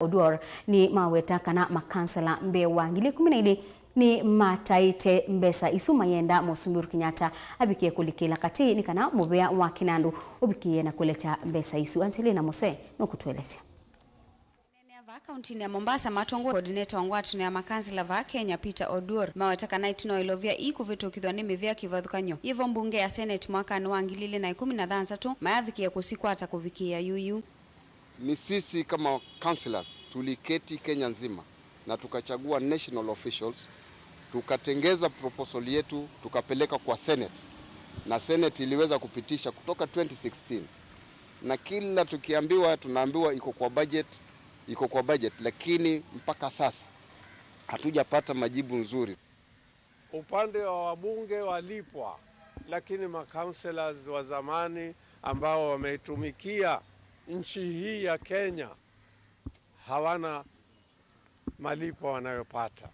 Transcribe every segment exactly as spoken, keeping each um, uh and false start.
Oduor nĩmaweta kana makansela mbee wa ngili ikũmi na ilĩ nĩmataĩte mbesa isu mayenda Mũsumbĩ Uhuru Kenyatta avikie kũlikĩla katĩ nĩ kana mũvea wa kĩnandũ ũvikĩe na kũlekya mbesa isu. Angelina Mose nũkũtũelesya. Aneenea vaa kauntinĩ ya Mombasa, matongoi coordinator wa ngwatanĩo ya makansela vaa Kenya, Peter Oduor, maweta kana ĩtina wa ilovia ii kũvĩtũkĩthw'a nĩ mĩvĩa kĩvathũkany'o yĩvo mbunge ya Senate mwakanĩ wa ngili ilĩ na ikũmi na thanthatũ, mayavikie kũsikwata kũvikĩĩa yuyu. Ni sisi kama councillors tuliketi Kenya nzima na tukachagua national officials, tukatengeza proposal yetu, tukapeleka kwa Senate, na Senate iliweza kupitisha kutoka twenty sixteen. Na kila tukiambiwa, tunaambiwa iko kwa budget, iko kwa budget, lakini mpaka sasa hatujapata majibu nzuri. Upande wa wabunge walipwa, lakini ma councillors wa zamani ambao wameitumikia nchi hii ya Kenya hawana malipo wanayopata.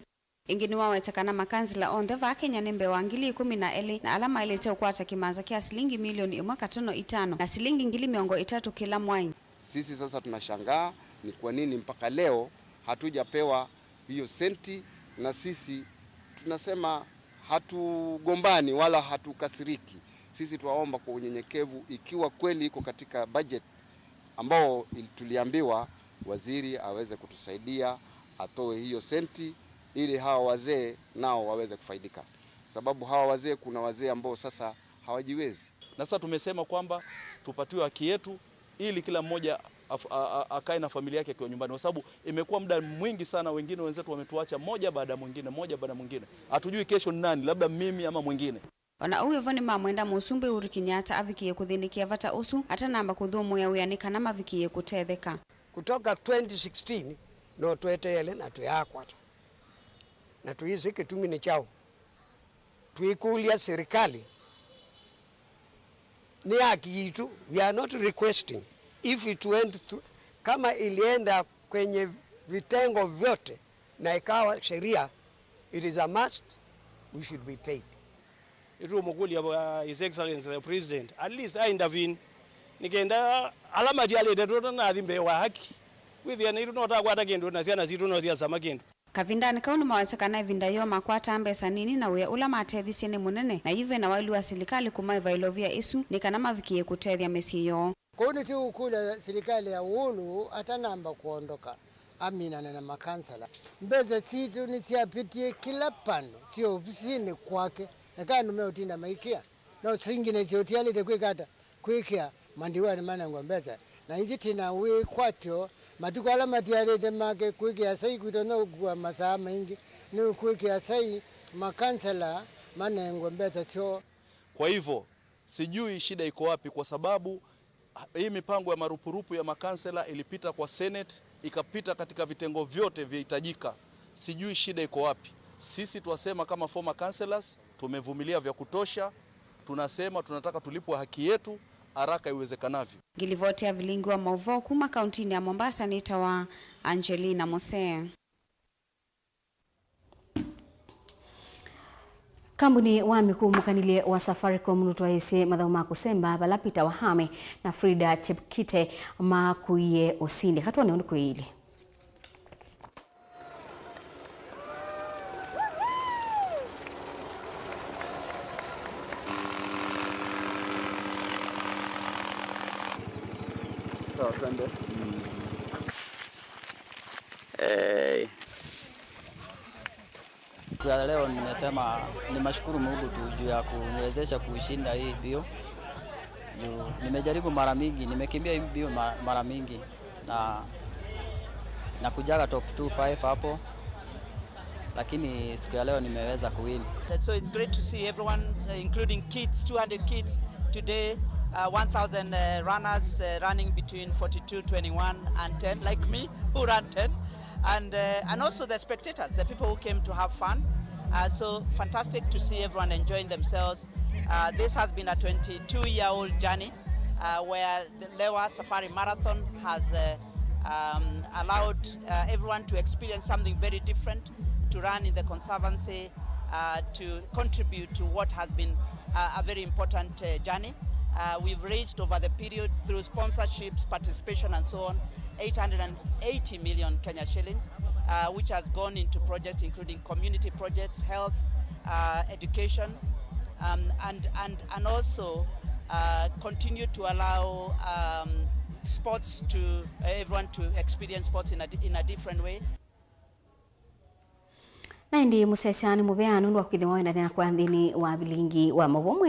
Ĩngĩ nĩwaweta kana makansela onthe vaa Kenya nĩ mbee wa ngili ikũmi na elĩ, na ala maĩlĩte ũkwata kĩmanza kya silingi milioni ĩmwe katono itano na silingi ngili mĩongo ĩtatũ kĩla mwai. Sisi sasa tunashangaa ni kwa nini mpaka leo hatujapewa hiyo senti, na sisi tunasema hatugombani wala hatukasiriki. Sisi twaomba kwa unyenyekevu, ikiwa kweli iko katika budget ambao il-, tuliambiwa waziri aweze kutusaidia atoe hiyo senti ili hawa wazee nao waweze kufaidika, sababu hawa wazee, kuna wazee ambao sasa hawajiwezi. Na sasa tumesema kwamba tupatiwe haki yetu ili kila mmoja af-, a, a, akae na familia yake akiwa nyumbani, kwa sababu imekuwa muda mwingi sana, wengine wenzetu wametuacha moja baada ya mwingine, moja baada ya mwingine. Hatujui kesho ni nani, labda mimi ama mwingine. O na ũu wĩ vo, nĩmamwenda Mũsumbĩ Uhuru Kenyatta avikĩe kũthĩnĩkĩa vata ũsu atanamba kũthũmũĩa wĩa nĩ kana mavikĩe kũtetheka. Kutoka twenty sixteen no tweteele na tũyaakwata. Na tũisĩ kĩtumi nĩ kyaũ. Twĩkũlya serikali nĩ haki yitũ. We are not requesting. If it went through, kama ilienda kwenye vitengo vyote na ikawa sheria, it is a must, we should be paid. Nĩtũũmũkũlya, uh, His Excellency the President, at least a intervene, nĩ kenda ala matialĩte tũtanathi mbee wa haki. Wĩthĩa naitũ no takwata kĩndũ, na syana sitũ no syasama kĩndũ. Kavindanĩ kau nĩmaweta kana ĩvinda yoo makwataa mbesa nini na wĩa ũla matethĩsye nĩ mũnene, na yu ve na waĩlu wa silikalĩ kũmaĩva ilovia ĩsu nĩ kana mavikĩe kũtethya mĩsyĩ yoo. Kwoou nĩtũũkũlya silikalĩ ya Uhuru atanamba kũondoka, aminane na makansala. Mbesa sitũ nĩsyapĩtie kĩla vandũ, syĩ ovisinĩ kwake, eka andũ meũtinda maikĩa. No singine syotialĩte kwĩka ata? Kwĩkĩa mandiwanĩ manengwe mbesa. Na ingĩ tĩ na wĩkwatyo, matukũ ala matialĩte make kwĩkĩa sai kwitonya ũkua masaa maingĩ, nĩ kwĩkĩa sai makansela manengwe mbesa syoo. Kwa hivyo, sijui shida iko wapi, kwa sababu hii mipango ya marupurupu ya makansela ilipita kwa Senate, ikapita katika vitengo vyote vyahitajika. Sijui shida iko wapi. Sisi twasema kama former councillors, tumevumilia vya kutosha. Tunasema tunataka tulipwe haki yetu haraka iwezekanavyo. Ngilivoti ya vilingi wa mauvoo kuma kauntinĩ ya Mombasa nĩtawa Angelina Mose. Kambuni wa mĩkũmũkanĩlye wa Safaricom nũtwaĩĩsye mathaũ ma kũsemba vala Peter Wahame na Frida Chepkite makuie ũsindi. Katwone ũndũ kwĩĩile. Sawa, twende. Hey. Siku ya leo nimesema nimeshukuru Mungu tu juu ya kuniwezesha kushinda hii mbio. Juu nimejaribu mara mingi, nimekimbia hii mbio ma-, mara mingi. Na nakujaga top two five hapo. Lakini siku ya leo nimeweza kuwin. So it's great to see everyone, uh, including kids, two hundred kids today, uh, one thousand, uh, runners, uh, running between forty-two twenty-one and ten, like me, who ran ten, and, uh, and also the spectators, the people who came to have fun. Uh, so fantastic to see everyone enjoying themselves. Uh, this has been a twenty-two-year-old journey, uh, where the Lewa Safari Marathon has, uh, um, allowed, uh, everyone to experience something very different, to run in the conservancy, uh, to contribute to what has been, uh, a very important, uh, journey. Uh, we've raised over the period through sponsorships, participation, and so on, eight hundred and eighty million Kenya shillings, uh, which has gone into projects including community projects, health, uh, education, um, and, and, and also uh, continue to allow um, sports to uh, everyone to experience sports in a, in a different way. Na ĩndĩ mũsyaĩĩsya nĩ mũvea nũndũ wa kwĩthĩwa wendanĩa kwa nthĩnĩ wa vilingi wa maũvoo.